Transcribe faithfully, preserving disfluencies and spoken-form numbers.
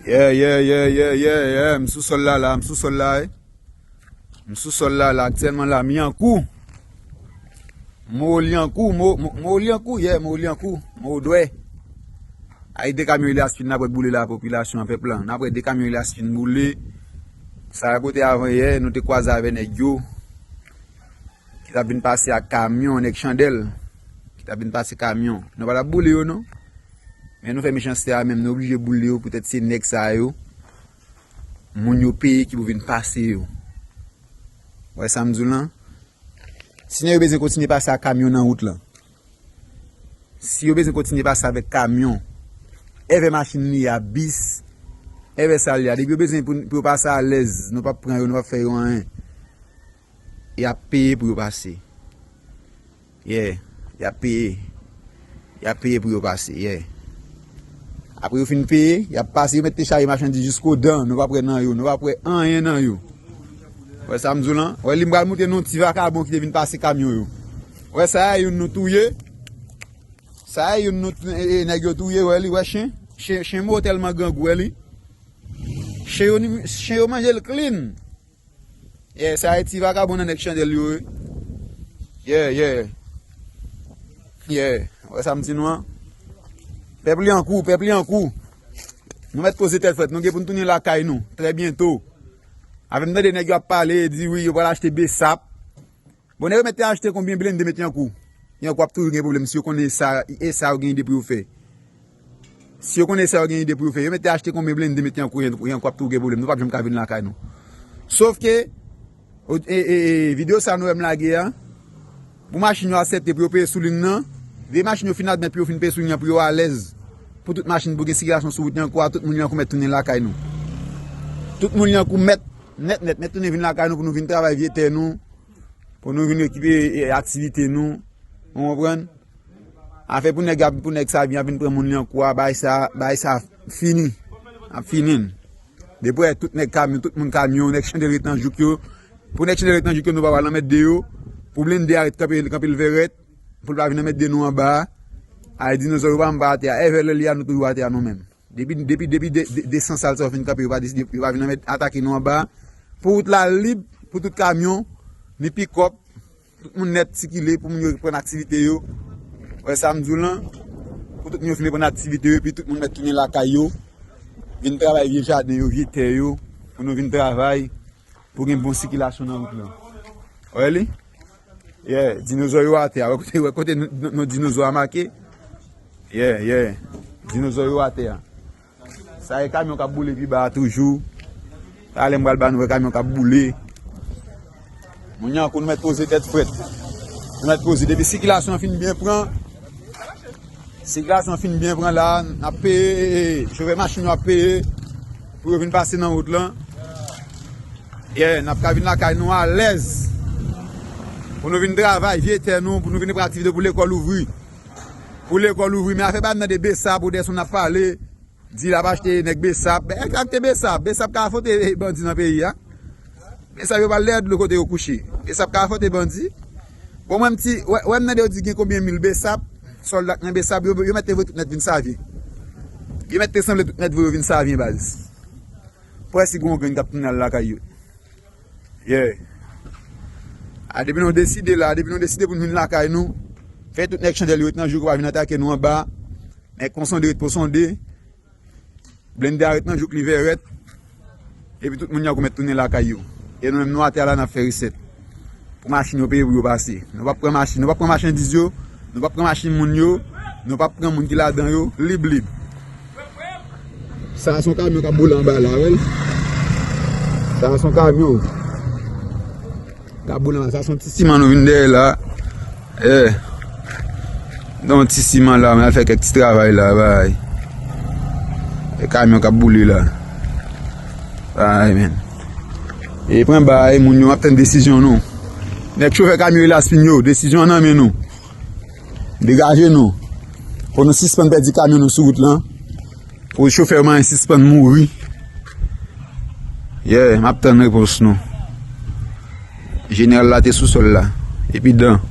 Yeah, yeah, yeah, yeah, yeah, yeah. M sou sòl la, la, m sou sòl la, wi. M sou sòl la, la, aktyèlman la, m Lyankou. Mo Lyankou, mo, mo, mo Lyankou, yeah, mo Lyankou, mo Dwè. Ay de kamyon Elias fin nan ap boule la, popilasyon an, pèp lan. Nan ap de kamyon Elias fin boule. Sa a pote avan yè, nou te kwaze avè nèg yo. Ki t ap vin pase ak kamyon, nèg Chandèl. Ki t ap vin pase kamyon. Nou pa t ap boule yo, non. Men nou fè mechanste a menm, nou oblije boule yo poutèt se nèg sa yo. Moun yo peye ki pou vin pase yo. Wè sa m di w lan? Si nèg yo bezwen kontinye pase ak kamyon nan wout lan, si yo bezwen kontinye pase avèk kamyon, èvè machin li a, bis, èvè sa li a, depi yo bezwen pou, pou yo pase alèz, nou p ap pran yo, nou p ap fè yo anyen. Y ap peye pou yo pase. Yeah, y ap peye. Y ap peye pou yo pase, yeah. Apre yo fin peye, y ap pase, yo mèt te chaje machandiz jiskodan, nou p ap wè nan yo, nou p ap wè anyen nan yo. Wè sa m di w lan? Wè li m pral montre nou ti vakabon ki te vin pase kamyon yo. Wè sa a youn nou touye. Sa a youn nou, e, e, nèg yo touye, wè li, wè chen. Chen, chen mo tèlman grangou, wè li. Chen yo, chen yo manje l clean. Yeah, sa e ti vakabon nan nèg Chandèl yo, wi. Yeah, yeah. Yeah, wè sa m di nou an? Pèp Lyankou, pèp Lyankou. Nou mèt poze tèt frèt, nou gen pou n tounen lakay nou, trè byento. Avè m tande nèg yo ap pale, di wi, yo pral achte besap. Bon, nèg yo mèt te achte konbyen blende met Lyankou? Lyankou ap toujou gen pwoblèm si yo konnen sa, e sa yo gen ide pou yo fè. Si yo konnen sa yo gen ide pou yo fè, yo mèt te achte konbyen blende met Lyankou, Lyankou ap toujou gen pwoblèm. Nou p ap janm ka vin lakay nou. Sof ke, o, e, e, e, videyo sa nou wè m lage a, pou machin yo aksepte pou yo peye sou liy nan, vye machin yo fin admèt pou yo fin peye sou liy nan pou yo alèz. Pou tout machin, pou gen sikilasyon sou wout Lyankou a, tout moun Lyankou mèt tounen lakay nou. Tout moun Lyankou mèt, nèt, nèt, mèt tounen vin lakay nou pou nou vin travay vye tè nou. Pou nou vin rekipere, e, aktivite nou. Ou konprann? Afè pou nèg ap, pou nèg sa vin, ap vin pran moun Lyankou a, bagay sa, bagay sa fini. Ap fini. Depi wè tout nèg kamyon, tout moun kamyon, nèg Chandèl ret nan jouk yo. Pou nèg Chandèl ret nan jouk yo, nou pa pral anmède yo. Pou blende a ret kanpe, kanpe l vèrèt. Pou l pa vin anmède nou anba a. Ay dinozò yo pa menm pa atè a. Èvè lè li a, nou toujou atè a nou menm. Depi, depi, depi de, de, de san sal sa yo fin kanpe, yo pa deside, yo pa vin anmèt atake nou anba. Pou wout la lib, pou tout kamyon, ni pikòp, tout moun nèt sikile, pou moun yo reprann aktivite yo. Wè sa m di w lan, pou tout moun yo fin reprann aktivite yo, epi tout moun mèt tounen lakay yo, vin travay vye jaden yo, vye tè yo, pou nou vin travay. Pou gen bon sikilasyon nan wout lan. Wè li? Yeah, dinozò yo atè a. Wè kote, wè kote nou, nou, nou dinozò a make? Yeah, yeah. Dinozò yo atè a. Sa e kamyon k ap boule pi ba a toujou. Talè m pral ba nou wè kamyon k ap boule. Moun Lyankou, nou mèt poze tèt frèt. Nou mèt poze. Depi sikilasyon an fin byen pran, sikilasyon fin byen pran la, n ap peye, chofè machin yo ap peye pou yo vin pase nan wout lan. Yeah, n ap ka vin lakay nou alèz. Pou nou vin travay vye tè nou, pou nou vin pran aktivite pou lekòl ouvri. Pou lekòl ouvri, men afè ba m nan de besap, ou dèson n ap pale, di l ap achte nèg besap. Nèg achte besap, besap ka afwonte bandi nan peyi a. Besap yo pral dèyè dlo kote yo kouche. Besap ka afwonte bandi. Bon, mwen m ti, wè, wè m tande yo di gen konbyen mil besap, sòlda k nan besap, yo, yo mèt te voye tout nèt vin Savyen. Yo mèt te sanble tout nèt voye yo vin Savyen, baz. Pou wè si gen yon grenn k ap tounen al lakay yo. Yeah. A, depi nou deside la, depi nou deside pou nou vin lakay nou, fè tout nèg Chandèl yo ret nan jouk yo pa vin atake nou anba. Nèg Pon Sonde ret Pon Sonde. Blende a ret nan jouk li vèrèt. Epi tout moun Lyankou mèt tounen lakay yo. E nou menm nou atè a la n ap fè resèt. Pou machin yo peye pou yo pase. Nou p ap pran machin, nou p ap pran machandiz yo, nou p ap pran machin moun yo, nou p ap pran moun ki ladan yo, lib lib. Sa a se yon kamyon k ap boule anba la, wè l. Sa a se yon kamyon. K ap boule anba. Sa se yon ti siman nou vin dèyè la. Eh. Gen yon ti siman la, mwen al fè kèk ti travay la, bay. E kamyon k ap boule la. Bay, men. E pran bay, moun yo, m ap tann desizyon nou. Nèg chofè kamyon Elaspin yo, desizyon an nan men nou. Degaje nou. Pou nou sispann pèdi kamyon nou sou wout lan. Pou chofè yo manyen sispann mouri. Yeah, m ap tann repons nou. Jeneral la te sou sòl la. Epi dan.